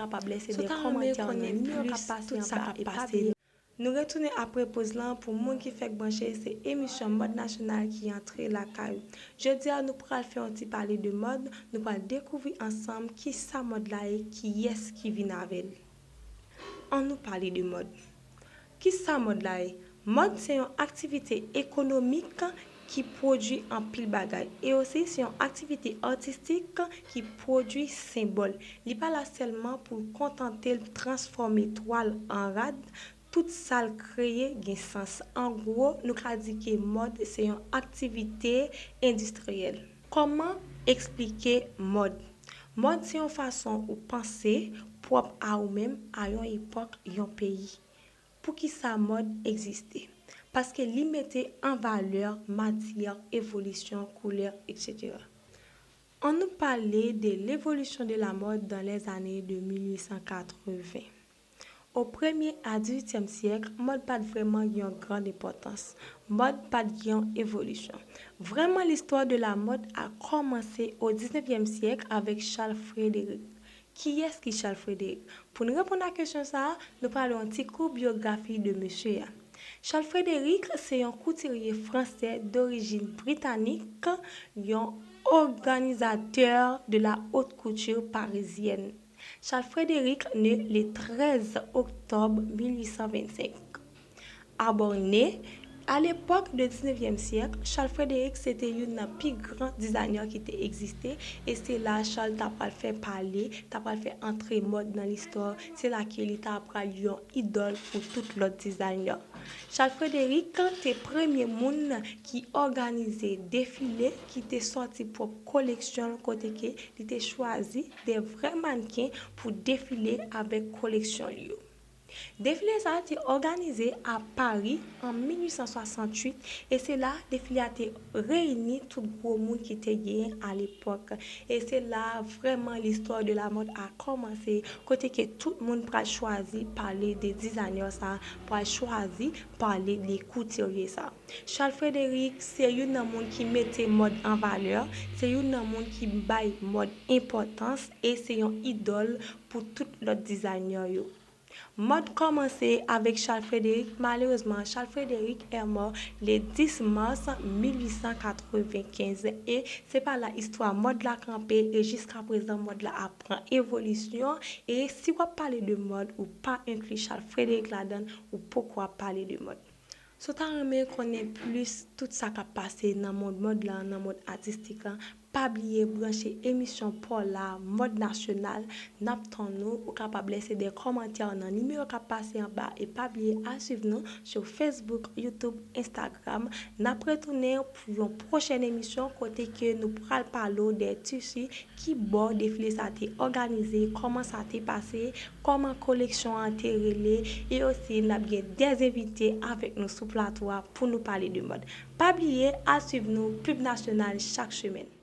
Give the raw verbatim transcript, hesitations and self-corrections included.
kapab lese de kòmantè nan nimewo k ap pase anba e pa bliye. Nou retounen apre poz lan. Pou moun ki fèk branche, se emisyon Mòd Nasyonal ki antre lakay ou. Jodi a, nou pral fè yon ti pale de mòd, nou pral dekouvri ansanm kisa mòd la ye, kiyès ki vin avè l. Annou pale de mòd. Kisa mòd la ye? Mòd se yon aktivite ekonomik ki pwodui anpil bagay. E osi, se yon aktivite atistik ki pwodui senbòl. Li pa la sèlman pou l kontante l transfòme twal an rad, tout sa l kreye gen sans. An gwo, nou ka di ke mòd se yon aktivite endistriyèl. Kòman eksplike mòd? Mòd se yon fason ou panse pwòp a ou menm, a yon epòk, yon peyi. Poukisa mòd egziste? Paske li mete an valè matyè, evolisyon, koulè, etsetera. Annou pale de l'évolution de la mode dans les années de mil uit san katreven. O premye a dizuityèm syèk, mòd pa t vrèman gen yon gran enpòtans. Mòd pa t gen yon evolisyon. Vrèman, listwa de la mòd a kòmanse o diznevyèm syèk avèk Charles Frederick. Kiyès ki Charles Frederick? Pou n reponn a kesyon sa a, nou pral yon ti kou byografi de mesye a. Charles Frederick se yon koutirye fransè dorijin britanik, yon òganizatè de la haute couture parisienne. Charles Frederick ne le trèz oktòb mil uit san vennsenk. Abòne, a lepòk de diznevyèm syèk, Charles Frederick se te youn nan pi gran dizaynè ki te egziste, e se la Charles ta pral fè pale, ta pral fè antre mòd nan listwa, se la ke li ta pral yon idòl pou tout lòt dizaynè. Charles Frederick te premye moun ki òganize defile, ki te sòti pwòp koleksyon l, kote ke li te chwazi de vrè mannken pou defile avèk koleksyon l yo. Defile sa a te òganize a Pari an mil uit san swasanntuit, e se la defile a te reyini tout gwo moun ki te genyen a lepòk. E se la vrèman listwa de la mòd a kòmanse, kote ke tout moun pral chwazi pale de dizaynè sa a, pral chwazi pale de koutirye sa a. Charles Frederick se youn nan moun ki mete mòd an valè, se youn nan moun ki bay mòd enpòtans, e se yon idòl pou tout lòt dizaynè yo. Mòd kòmanse avèk Charles Frederick. Malerezman, Charles Frederick est mort le dix mars mil uit san katrevenkenz, e se pa la istwa mòd la kanpe, e jiska prezan mòd la ap pran evolisyon, e si w ap pale de mòd, ou pa enkli Charles Frederick ladan l, ou poko ap pale de mòd. Si w ta renmen konnen plis tout sa k ap pase nan mond mòd la, nan mond atistik la, pa bliye branche emisyon pa w la, Mòd Nasyonal. N ap tann ou. Ou kapab lese de kòmantè nan nimewo k ap pase anba e pa bliye al swiv nou sou Facebook, YouTube, Instagram. N ap retounen pou yon pwochèn emisyon kote ke nou pral pale w de tisi, ki bò defile sa te òganize, kòman sa te pase, kòman koleksyon an te rele, e osi n ap gen de envite avèk nou sou plato a pou nou pale de mòd. Pa bliye al swiv nou Pub Nasyonal chak semèn.